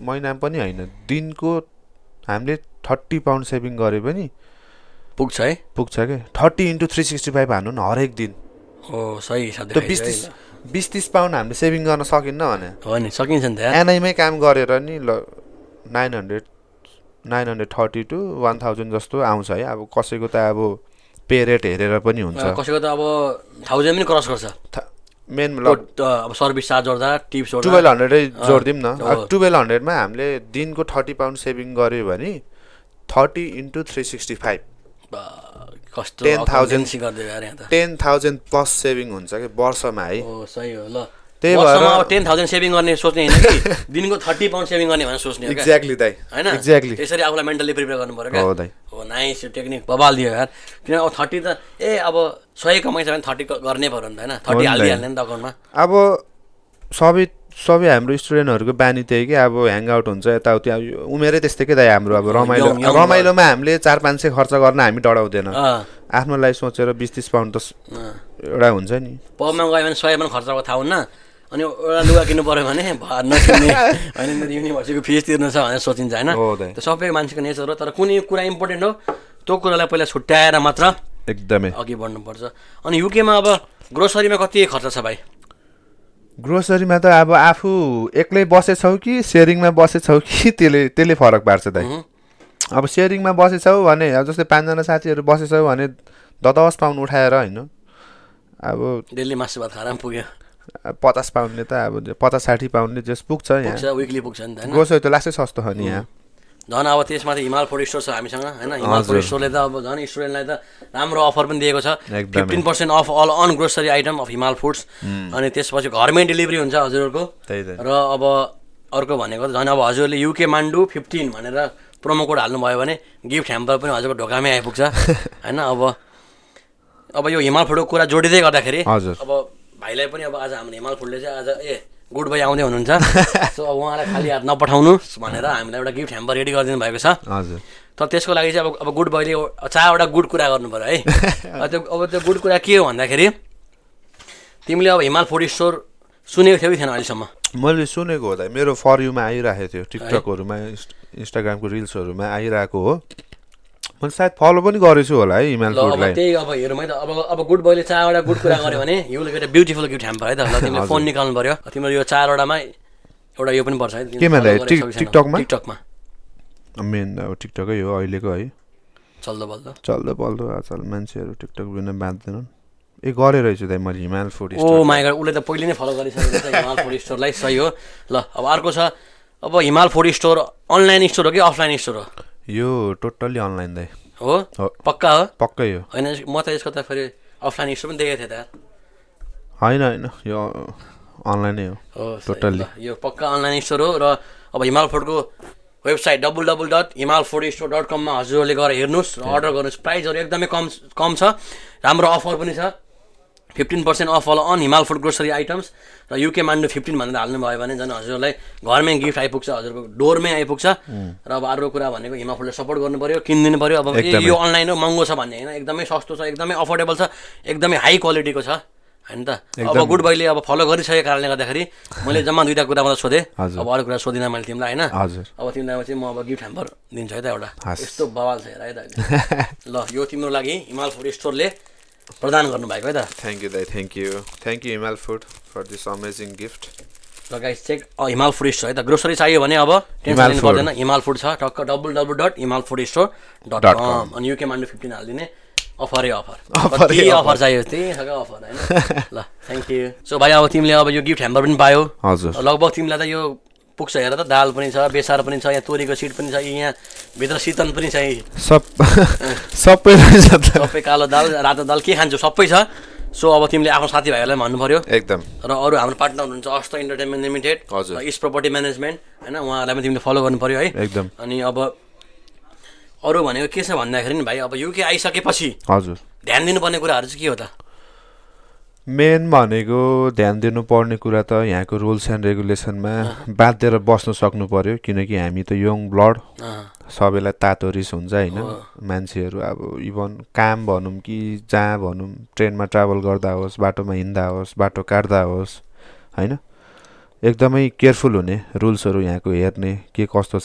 महिना पनि होइन दिनको हामीले 30 पाउन्ड सेभिङ गरे पनि पुग्छ के 30 × 365 हान्नु न हरेक दिन हो सही हिसाबले त्यो 20-30 पाउन्ड हामीले सेभिङ गर्न सकिन्न भने हो नि सकिन्छ नि त एनआईमै काम गरेर नि ल 930 to 1000 जस्तो आउँछ है अब कसैको त अब पे रेट हेरेर पनि हुन्छ कसैको त अब 1000 पनि क्रस गर्छ मेन अब सर्भिस चार्ज जोड्दा टिप्स जोड्दा 1200 जोड्दिम न 1200 मा हामीले दिनको 30 पाउन्ड सेभिङ गर्यो भने 30 × 365 कस्तो 10,000 प्लस सेभिङ हुन्छ के वर्षमा है हो सही हो ल त्यही भएर अब 10,000 सेभिङ गर्ने सोच्ने हैन कि दिनको 30 पाउन्ड सेभिङ गर्ने भनेर सोच्ने हो के एक्ज्याक्टली दाइ हैन एक्ज्याक्टली त्यसरी आफुलाई मेन्टली प्रिपेयर गर्नु पर्यो के हो दाइ हो नाइस टेक्निक बबाल दियो यार किन अब 30 त अब 100 कमाइछ भने 30 गर्ने पर्यो नि त हैन 30 हाल्दिहाल्ने नि त अकाउन्टमा अब सबै हाम्रो स्टुडेन्टहरुको बानी त्यही के अब ह्याङ आउट हुन्छ यताउति उमेरै त्यस्तै के दाइ हाम्रो अब रमाइलोमा हामीले 4-500 खर्च गर्न हामी डराउँदैन आफ्नो लागि सोचेर 20-30 पाउन्ड त एउटा हुन्छ नि पबमा गयो भने 100 पनि खर्च गर्दा थाहा हुन्न अनि एउटा लुगा किन्नु पर्यो भने नकिन्ने हैन मेरो युनिभर्सिटीको फिस तिर्नु छ भनेर सोचिन्छ हैन त्यो सबै मान्छेको नेचर हो तर कुनै कुरा इम्पोर्टेन्ट हो त्यो कुरालाई पहिला छुट्याएर मात्र एकदमै अघि बढ्नुपर्छ अनि युकेमा अब ग्रोसरीमा कति खर्च छ भाइ ग्रोसरीमा त अब आफू एक्लै बसेछौ कि सेयरिङमा बसेछौ कि त्यसले फरक पार्छ दाइ अब सेयरिङमा बसेछौ भने अब जस्तै 5 जना साथीहरू बसेछौ भने 10 पाउन्ड उठाएर हैन अब डेली मासु भात खाएर पुग्यो 50 पाउन्डले त अब 50-60 पाउन्डले जस पुग्छ यहाँ विकली पुग्छ नि त हैन ग्रोसरी त लास्टै सस्तो हो नि यहाँ झन् अब त्यसमा त हिमाल फुड स्टोर छ हामीसँग हैन हिमाल फुड स्टोरले त अब झन् स्टुडेन्टलाई त राम्रो अफर पनि दिएको छ 15% off all on grocery item of Himal foods अनि त्यसपछि घरमै डेलिभरी हुन्छ हजुरहरूको र अब अर्को भनेको त झन् अब हजुरले युके मान्डु 15 भनेर प्रोमो कोड हाल्नुभयो भने गिफ्ट ह्याम्पर पनि हजुरको ढोकामै आइपुग्छ हैन अब यो हिमाल फुडको कुरा जोडिँदै गर्दाखेरि अब भाइलाई पनि अब आज हाम्रो हिमाल फुडले चाहिँ आज गुड बाई आउँदै हुनुहुन्छ सो अब उहाँलाई खाली हात नपठाउनु भनेर हामीलाई एउटा गिफ्ट ह्याम्पर रेडी गरिदिनु भएको छ हजुर तर त्यसको लागि चाहिँ अब गुड बाईले 4वटा गुड कुरा गर्नु पर्यो है अब त्यो गुड कुरा के हो भन्दाखेरि तिमीले अब हिमाल फुड स्टोर सुनेको थियौ कि थिएन अहिलेसम्म मैले सुनेको हो त मेरो फर युमा आइरहेको थियो टिकटकहरुमा इन्स्टाग्रामको रिल्सहरुमा आइरहेको हो मैले सायद फलो पनि गरेछु होला है हिमाल फुडलाई अब त्यही अब हेरौँ है त अब गुड बाईले 4वटा गुड कुरा गर्यो भने you will get a beautiful gift hamper है त ल तिमीले फोन निकाल्नु पर्यो तिम्रो यो 4वटामा एउटा यो पनि पर्छ है केमा टिकटकमा टिकटकमा मेन अब टिकटकै हो अहिलेको है चल्दो बल्दो आजकल मान्छेहरू टिकटक बिना बाँच्दैनन् गरे रहेछु दाइ मैले Himal food store oh my god उसले त पहिले नै फलो गरिसकेको छ हिमाल फुड स्टोरलाई सही हो ल अब अर्को छ अब हिमाल फुड स्टोर अनलाइन स्टोर हो कि अफलाइन स्टोर हो यो टोटल्ली अनलाइन दाइ हो पक्का हो पक्कै हो हैन म त यसको त फेरि अफलाइन स्टोर पनि देखेको थिएँ त हैन यो अनलाइनै हो टोटल्ली यो पक्का अनलाइन स्टोर हो र अब हिमाल फुडको वेबसाइट www.himalfoodstore.com मा हजुरहरूले गएर हेर्नुस् र अर्डर गर्नुस् प्राइसहरु एकदमै कम छ राम्रो अफर पनि छ 15% अफ अन हिमाल फुड ग्रोसरी आइटम्स र युके मान्डु 15 भनेर हाल्नु भयो भने झन् हजुरलाई घरमै गिफ्ट आइपुग्छ हजुरको डोरमै आइपुग्छ र अब अर्को कुरा भनेको हिमाल फुडले सपोर्ट गर्नु पर्यो किनिदिनु पर्यो अब यो अनलाइन हो महँगो छ भन्ने हैन एकदमै सस्तो छ एकदमै अफोर्डेबल छ एकदमै हाई क्वालिटीको छ हैन त अब गुड बाईले अब फलो गरिसकेको कारणले गर्दाखेरि मैले जम्मा 2टा कुरा मात्र सोधेँ अब अरू कुरा सोधिनँ मैले तिमीलाई हैन अब तिमीलाई चाहिँ म अब गिफ्ट ह्याम्पर दिन्छु है त एउटा यस्तो बवाल छ हेर है त ल यो तिम्रो लागि हिमाल फुड स्टोरले प्रदान गर्नुभएको है त thank you Himal food for this amazing gift ल guys check Himal food store है त ग्रोसरी चाहियो भने अब टेन्सन लिनु पर्दैन हिमाल फुड छ टक्क www.himalfoodstore.com अनि युके मान्डु 15 हाल्दिने अफर चाहियो त्यही अफर हैन ल थ्याङ्क यू सो भाइ अब तिमीले अब यो गिफ्ट ह्याम्पर पनि पायो हजुर लगभग तिमीलाई त यो पुग्छ हेर त दाल पनि छ बेसार पनि छ यहाँ तोरीको सिड पनि छ यहाँ भित्र शीतन पनि छ सबै कालो दाल रातो दाल के खान्छौ सबै छ सो अब तिमीले आफ्नो साथीभाइहरूलाई भन्नु पर्यो एकदम र अरू हाम्रो पार्टनर हुनुहुन्छ अस्त entertainment limited east property management हैन उहाँहरूलाई पनि तिमीले फलो गर्नु पर्यो है एकदम अनि अब अरू भनेको के छ भन्दाखेरि नि भाइ अब युके आइसकेपछि हजुर ध्यान दिनुपर्ने कुराहरू चाहिँ के हो त मेन भनेको ध्यान दिनुपर्ने कुरा त यहाँको रुल्स एन्ड रेगुलेसनमा बाँधेर बस्नु सक्नु पर्यो किनकि हामी त यङ ब्लड सबैलाई तातो रिस हुन्छ हैन मान्छेहरू अब इभन काम भनौँ कि जहाँ भनौँ ट्रेनमा ट्राभल गर्दा होस् बाटोमा हिँड्दा होस् बाटो काट्दा होस् हैन एकदमै केयरफुल हुने रुल्सहरू यहाँको हेर्ने के कस्तो छ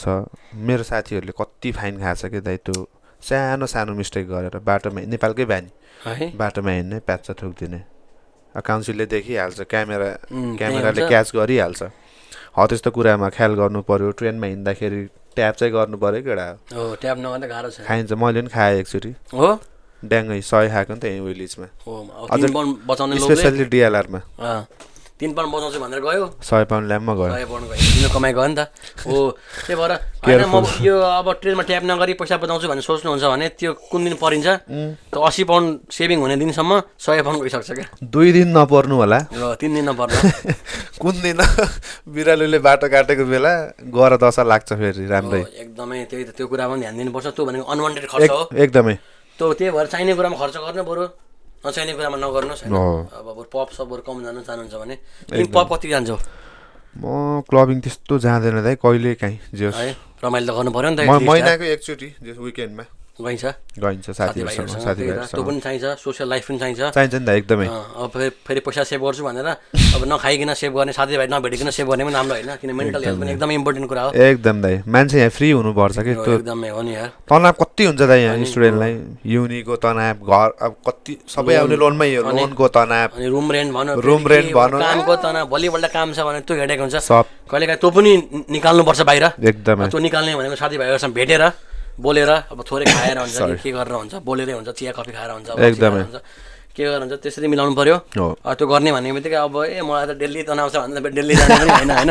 मेरो साथीहरूले कति फाइन खाछ के दाइ त्यो सानो मिस्टेक गरेर बाटोमा नेपालकै बानी बाटोमा हिँड्ने प्याच्चा ठोकिदिने काउन्सिलले देखिहाल्छ क्यामेराले क्याच गरिहाल्छ हो त्यस्तो कुरामा ख्याल गर्नु पर्यो ट्रेनमा हिँड्दाखेरि ट्याप चाहिँ गर्नु पर्यो केटा हो ट्याप नगर्दा गाह्रो छ खाइन्छ मैले पनि खाएँ एकचोटि हो ड्याङ्गै 100 खाएको नि त यहीँ विलेजमा बचाउने स्पेसल्ली डिएलआरमा 3 पाउन्ड बचाउँछु भनेर गयो 100 पाउन्ड ल्याम्पमा गयो 100 पाउन्ड गयो किन कमाइ गयो नि त हो त्यही भएर हैन म यो अब ट्रेनमा ट्याप नगरी पैसा बचाउँछु भनेर सोच्नुहुन्छ भने त्यो कुन दिन परिन्छ त 80 पाउन्ड सेभिङ हुने दिनसम्म 100 पाउन्ड गइसक्छ क्या 2 दिन नपर्नु होला ल 3 दिन नपर्नु कुन दिन बिरालुले बाटो काटेको बेला गएर दशा लाग्छ फेरि राम्रै एकदमै त्यही त त्यो कुरामा ध्यान दिनुपर्छ त्यो भनेको अनवान्टेड खर्च हो एकदमै त्यही भएर चाहिने कुरामा खर्च गर्नु पर्यो नचाहिने कुरामा नगर्नुहोस् हैन अब पप सबहरु कम जानु चाहनुहुन्छ भने तिमी पप कति जान्छौ म क्लबिङ त्यस्तो जाँदैन दाइ कहिले काहीँ जे है रमाइलो त गर्नु पर्यो नि त महिनाको एकचोटी जे विकेन्डमा गइन्छ साथीहरुसँग त्यो पनि चाहिन्छ सोशल लाइफ पनि चाहिन्छ नि त एकदमै अब फेरि पैसा सेभ गर्छु भनेर अब नखाइकन सेभ गर्ने साथीभाइ नभेटिकन सेभ गर्ने पनि राम्रो हैन किन मेन्टल हेल्थ पनि एकदमै इम्पोर्टेन्ट कुरा हो एकदम दाइ मान्छे यहाँ फ्री हुनु पर्छ के त्यो एकदमै हो नि यार तनाव कति हुन्छ दाइ यहाँ स्टुडेन्टलाई युनिको तनाव घर अब कति सबै आउने लोनमै हो लोनको तनाव अनि रुम रेन्ट भन कामको तनाव भोलिपल्ट काम छ भने त्यो हेडेक हुन्छ सब कहिलेकाहीँ त्यो पनि निकाल्नु पर्छ बाहिर एकदमै त्यो निकाल्ने भनेको साथीभाइहरुसँग भेटेर बोलेर अब थोरै खाएर हुन्छ कि के गरेर हुन्छ बोलेरै हुन्छ चिया कफी खाएर हुन्छ एकदमै के गरेर हुन्छ त्यसरी मिलाउनु पर्यो त्यो गर्ने भन्ने बित्तिकै अब मलाई त डेली तनाव छ भन्दा डेली जाने पनि होइन होइन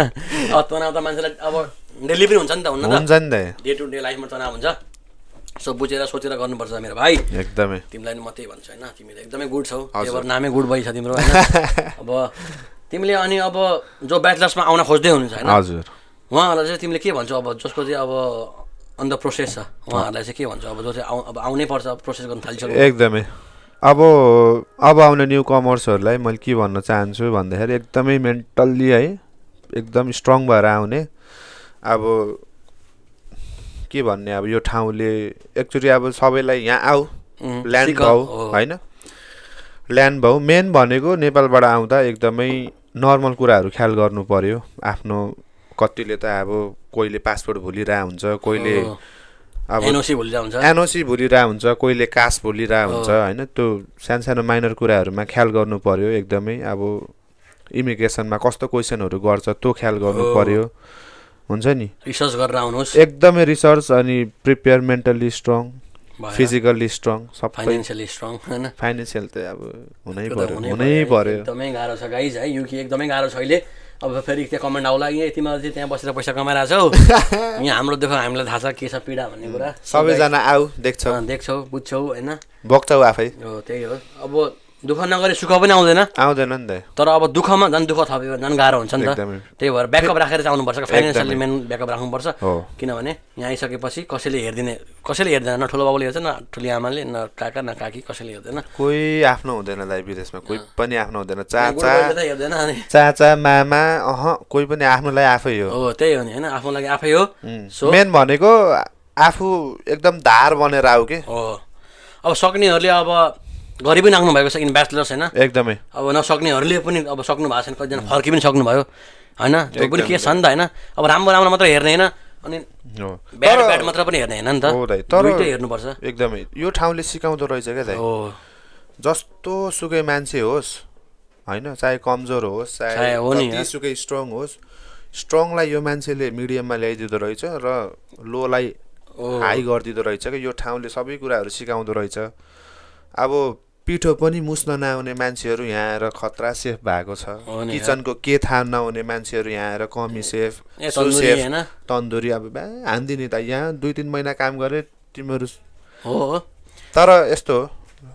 अब तनाव त मान्छेलाई अब डेली पनि हुन्छ नि त हुन त डे टु डे लाइफमा तनाव हुन्छ सो बुझेर सोचेर गर्नुपर्छ मेरो भाइ एकदमै तिमीलाई म त्यही भन्छु होइन तिमी त एकदमै गुड छौ त्यही भएर नामै गुड बोय छ तिम्रो होइन अब तिमीले अनि अब जो ब्याचलर्समा आउन खोज्दै हुनुहुन्छ होइन हजुर उहाँहरूलाई चाहिँ तिमीले के भन्छौ अब जसको चाहिँ अब अन द प्रोसेस छ उहाँहरूलाई चाहिँ के भन्छौ अब जो चाहिँ अब आउनै पर्छ प्रोसेस गर्न थालिसक्यो एकदमै अब आउने न्यू कमर्सहरूलाई मैले के भन्न चाहन्छु भन्दाखेरि एकदमै मेन्टल्ली है एकदम स्ट्रङ भएर आउने अब के भन्ने अब यो ठाउँले एक्चुअली अब सबैलाई यहाँ आऊ ल्यान्ड भाउ होइन ल्यान्ड भाउ मेन भनेको नेपालबाट आउँदा एकदमै नर्मल कुराहरू ख्याल गर्नु पर्यो आफ्नो कतिले त अब कोहीले पासपोर्ट भुलिरहेको हुन्छ कोहीले अब एनओसी भुलिरहेको हुन्छ कोहीले कास्ट भुलिरहेको हुन्छ होइन त्यो सानो सानो माइनर कुराहरूमा ख्याल गर्नु पर्यो एकदमै अब इमिग्रेसनमा कस्तो क्वेसनहरू गर्छ त्यो ख्याल गर्नु पर्यो हुन्छ नि रिसर्च गरेर आउनुहोस् एकदमै रिसर्च अनि prepare mentally strong physically strong सब फाइनेन्सियली स्ट्रङ हैन फाइनेन्सियल त अब हुनै पर्यो एकदमै गाह्रो छ गाइज है युके एकदमै गाह्रो छ अहिले अब फेरि त्यो कमेन्ट आउला कि तिमीहरू चाहिँ त्यहाँ बसेर पैसा कमाइरहेको छौ यहाँ हाम्रो देख हामीलाई थाहा छ के छ पीडा भन्ने कुरा सबैजना आऊ देख्छौ बुझ्छौ होइन बग्छौ आफै हो त्यही हो अब दुःख नगरे सुख पनि आउँदैन नि त तर अब दुःखमा झन् दुःख थप्यो झन् गाह्रो हुन्छ नि त त्यही भएर ब्याकअप राखेर चाहिँ आउनुपर्छ फाइनेन्सियली मेन ब्याकअप राख्नुपर्छ किनभने यहाँ आइसकेपछि कसैले हेर्दैन न ठुलो बाबुले हेर्छ न ठुली आमाले न काका न काकी कसैले हेर्दैन कोही आफ्नो हुँदैन दाइ विदेशमा कोही पनि आफ्नो हुँदैन चाचा मामा कोही पनि आफ्नोलाई आफै हो त्यही हो नि होइन आफ्नो लागि आफै हो सो मेन भनेको आफू एकदम धार बनेर आऊ के हो अब सक्नेहरूले अब गरि पनि राख्नु भएको छ इन ब्याचलर्स होइन एकदमै अब नसक्नेहरूले पनि अब सक्नु भएको छैन कतिजना फर्की पनि सक्नुभयो होइन त्यो पनि के छ नि त होइन अब राम्रो मात्र हेर्ने होइन अनि ब्याड मात्र पनि हेर्ने होइन नि त दुईटै हेर्नुपर्छ एकदमै यो ठाउँले सिकाउँदो रहेछ क्या दाइ जस्तो सुकै मान्छे होस् होइन चाहे कमजोर होस् चाहे जतिसुकै स्ट्रङ होस् स्ट्रङलाई यो मान्छेले मिडियममा ल्याइदिँदो रहेछ र लोलाई हाई गरिदिँदो रहेछ क्या यो ठाउँले सबै कुराहरू सिकाउँदो रहेछ अब पिठो पनि मुस्न नआउने मान्छेहरू यहाँ आएर खतरा सेफ भएको छ किचनको के थाहा नहुने मान्छेहरू यहाँ आएर कमी सेफ सुसेफ तन्दुरी अब हान्दिने त यहाँ 2-3 महिना काम गरे तिमीहरू हो तर यस्तो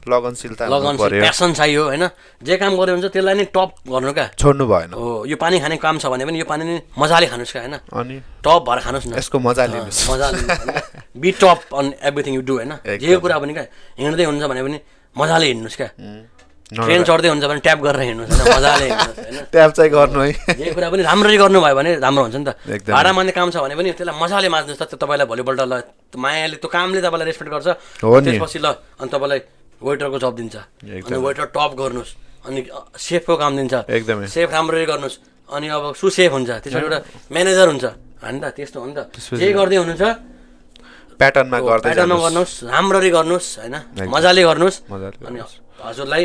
लगनशीलता प्यासन चाहियो होइन जे काम गर्यो हुन्छ त्यसलाई नै टप गर्नु क्या छोड्नु भएन हो यो पानी खाने काम छ भने पनि यो पानी नै मजाले खानुहोस् क्या होइन अनि टप भएर खानुहोस् न यसको मजा लिनुहोस् be top on everything you do होइन जे कुरा पनि क्या हिँड्दै हुन्छ भने पनि मजाले हिँड्नुहोस् क्या ट्रेन चढ्दै हुन्छ भने ट्याप गरेर हिँड्नुहोस् होइन मजाले हिँड्नुहोस् होइन ट्याप चाहिँ गर्नु है जे कुरा पनि राम्ररी गर्नुभयो भने राम्रो हुन्छ नि त भाडा मान्ने काम छ भने पनि त्यसलाई मजाले माझ्नुहोस् त त्यो तपाईँलाई भोलिपल्ट ल मायाले त्यो कामले तपाईँलाई रेस्पेक्ट गर्छ त्यसपछि ल अनि तपाईँलाई वेटरको जब दिन्छ अनि वेटर टप गर्नुहोस् अनि सेफको काम दिन्छ एकदमै सेफ राम्ररी गर्नुहोस् अनि अब सुसेफ हुन्छ त्यसपछि एउटा म्यानेजर हुन्छ होइन त त्यस्तो हो नि त जे गर्दै हुनुहुन्छ प्याटर्नमा गर्नुहोस् राम्ररी गर्नुहोस् होइन मजाले गर्नुहोस् अनि हजुरलाई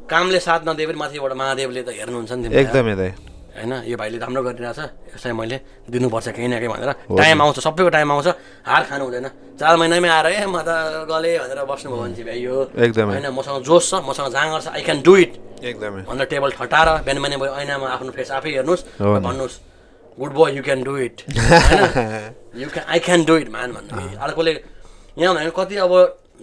कामले साथ नदिए पनि माथिबाट महादेवले त हेर्नुहुन्छ नि एकदमै दाइ होइन यो भाइले राम्रो गरिरहेछ यसलाई मैले दिनुपर्छ केही न केही भनेर टाइम आउँछ सबैको टाइम आउँछ हार खानु हुँदैन 4 महिनामै आएर म त गलेँ भनेर बस्नुभयो भने चाहिँ भाइ यो होइन मसँग जोस छ मसँग जाँगर छ आई क्यान डु इट एकदमै भनेर टेबल ठटाएर बिहान बिहान भयो ऐनामा आफ्नो फेस आफै हेर्नुहोस् भन्नुहोस् good boy you can do it होइन I can do it man भन्नु अर्कोले यहाँ भनेको कति अब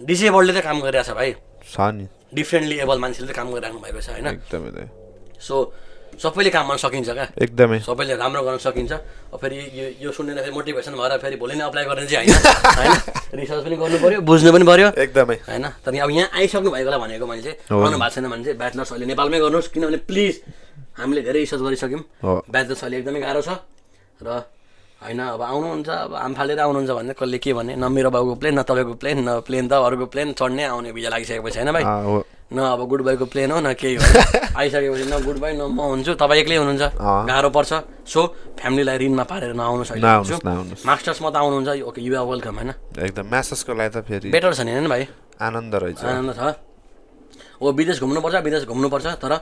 डिसेबलले त काम गरिरहेछ भाइ छ नि डिफ्रेन्टली एबल मान्छेले त काम गरिराख्नु भएको छ होइन एकदमै सो सबैले काम गर्न सकिन्छ क्या एकदमै सबैले राम्रो गर्न सकिन्छ फेरि यो सुनेर फेरि मोटिभेसन भएर फेरि भोलि नै अप्लाई गर्ने चाहिँ होइन रिसर्च पनि गर्नु पर्यो बुझ्नु पनि पर्यो एकदमै होइन तर अब यहाँ आइसक्नु भएकोलाई भनेको मैले चाहिँ गर्नु भएको छैन भने चाहिँ ब्याचलर्स अहिले नेपालमै गर्नुहोस् किनभने प्लिज हामीले धेरै रिसर्च गरिसक्यौँ ब्याचलर्स अहिले एकदमै गाह्रो छ र होइन अब आउनुहुन्छ अब आम्फालेर आउनुहुन्छ भने कसले के भने न मेरो बाबुको प्लेन न तपाईँको प्लेन न प्लेन त अरूको प्लेन चढ्ने आउने भिजा लागिसकेपछि होइन भाइ न अब गुड बाईको प्लेन हो न केही हो आइसकेपछि न गुड बाई न म हुन्छु तपाईँ एक्लै हुनुहुन्छ गाह्रो पर्छ सो फ्यामिलीलाई ऋणमा पारेर नआउनुहोस् अहिले मास्टर्समा त आउनुहुन्छ ओके यु आर वेलकम होइन एकदम मास्टर्सको लागि त फेरि बेटर छ नि होइन भाइ आनन्द रहेछ आनन्द छ ओ विदेश घुम्नुपर्छ तर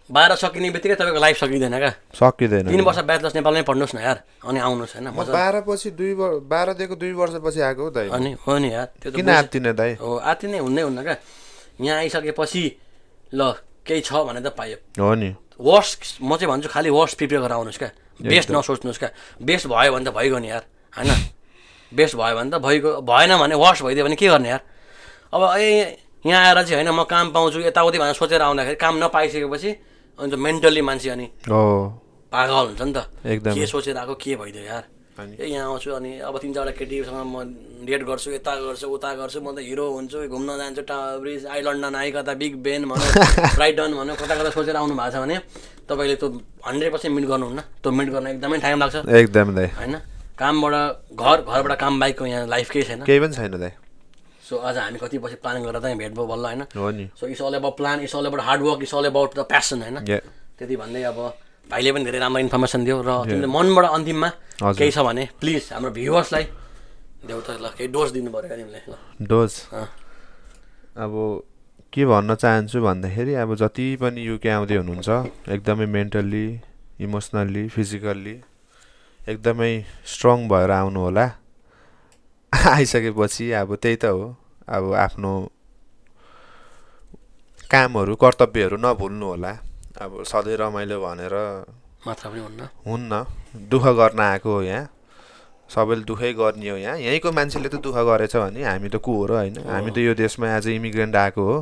12 सकिने बित्तिकै तपाईँको लाइफ सकिँदैन क्या। सकिँदैन। 3 वर्ष ब्याचलर्स नेपालमै पढ्नुहोस् न यार, अनि आउनुहोस् होइन। 12 पछि 12 देखि 2 वर्षपछि आएको हो दाइ। अनि हो नि यार, त्यो त किन आत्तिने दाइ? हो आत्तिने हुन्न क्या। यहाँ आइसकेपछि ल केही छ भने त पायो। हो नि। वर्स्ट म चाहिँ भन्छु खालि वर्स्ट प्रिपेयर गरेर आउनुहोस् क्या, बेस्ट नसोच्नुहोस् क्या। बेस्ट भयो भने त भइगयो नि यार होइन, बेस्ट भयो भने त भइगयो, भएन भने वर्स्ट भइदियो भने के गर्ने यार। अब यहाँ आएर चाहिँ होइन म काम पाउँछु यताउति भनेर सोचेर आउँदाखेरि काम नपाइसकेपछि अनि त मेन्टल्ली मान्छे अनि पागल हुन्छ नि त। के सोचेर आएको के भइदियो यार। यहाँ आउँछु अनि अब 3-4 केटीसँग म डेट गर्छु, यता गर्छु उता गर्छु, म त हिरो हुन्छु, घुम्न जान्छु, टावर ब्रिज, आइल्यान्ड नाइ कता बिग बेन भनौँ, ब्राइटन भनौँ, कता कता सोचेर आउनु भएको छ भने तपाईँले त्यो 100% मिट गर्नुहुन्न। त्यो मिट गर्न एकदमै टाइम लाग्छ एकदम दाइ होइन। कामबाट घरबाट काम बाहेकको यहाँ लाइफ केही छैन, केही पनि छैन दाइ। सो आज हामी कति पछि प्लान गरेर चाहिँ भेट भयो बल्ल होइन। हो नि। So it's all about plan, it's all about hard work, it's all about the passion होइन। त्यति भन्दै अब भाइले पनि धेरै राम्रो इन्फर्मेसन दियो र तिमीले मनबाट अन्तिममा केही छ भने प्लिज हाम्रो भ्युवर्सलाई देऊ त ल, केही डोज दिनु पऱ्यो तिमीले ल। डोज अब के भन्न चाहन्छु भन्दाखेरि अब जति पनि युके आउँदै हुनुहुन्छ एकदमै मेन्टल्ली, इमोसनल्ली, फिजिकल्ली एकदमै स्ट्रङ भएर आउनु होला। आइसकेपछि अब त्यही त हो, अब आफ्नो कामहरू कर्तव्यहरू नभुल्नु होला। अब सधैँ रमाइलो भनेर मात्र पनि हुन्न, दुःख गर्न आएको हो यहाँ, सबैले दुःखै गर्ने हो यहाँ। यहीँको मान्छेले त दुःख गरेछ भने हामी त को हो र होइन। हामी त यो देशमा एज ए इमिग्रेन्ट आएको हो।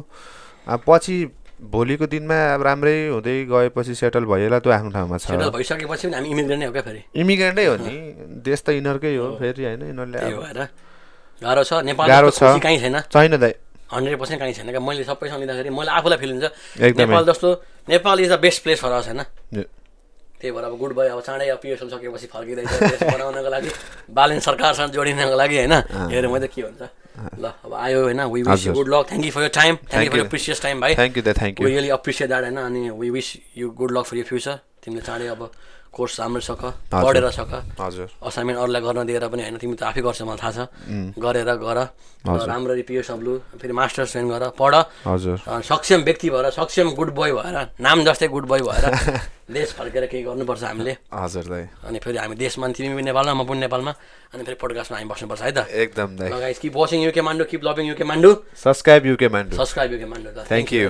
अब पछि भोलिको दिनमा अब राम्रै हुँदै गएपछि सेटल भइएला त्यो आफ्नो ठाउँमा छ। सेटल भइसकेपछि पनि हामी इमिग्रेन्टै हो क्या, फेरि इमिग्रेन्टै हो नि, देश त यिनीहरूकै हो फेरि होइन। यिनीहरूले गाह्रो छ, नेपालमा खुसी कहीँ छैन दाइ, 100% कहीँ छैन क्या। मैले सबैसँग लिँदाखेरि मलाई आफूलाई फिल हुन्छ नेपाल जस्तो, Nepal is the best place for us होइन। त्यही भएर अब गुड बाई, अब चाँडै अब पिएसएल सकेपछि फर्किँदैछ देश बनाउनको लागि, बालन सरकारसँग जोडिनको लागि होइन। हेरौँ त के हुन्छ ल। अब आयो होइन, we wish you good luck, thank you for your time, thank you for your precious time भाइ, thank you thank you, we really appreciate that होइन। अनि we wish you good luck for your future. तिमीले चाँडै अब course राम्रो सक, पढेर सक, हजुर असाइनमेन्ट अरूलाई गर्न दिएर पनि होइन, तिमी त आफै गर्छ मलाई थाहा छ, गरेर गर राम्ररी पिएसडब्ल्यू फेरि मास्टर्स जोइन गर, पढ, हजुर सक्षम व्यक्ति भएर, सक्षम गुड बोय भएर, नाम जस्तै गुड बोय भएर देश फर्केर केही गर्नुपर्छ हामीले। हजुर दाइ। अनि फेरि हामी देशमा, तिमी पनि नेपालमा, म पनि नेपालमा, अनि फेरि पोडकास्टमा हामी बस्नुपर्छ है त। एकदम दाइ। Guys, keep watching UK Mandu, keep loving UK Mandu, subscribe UK Mandu, subscribe UK Mandu. Thank you.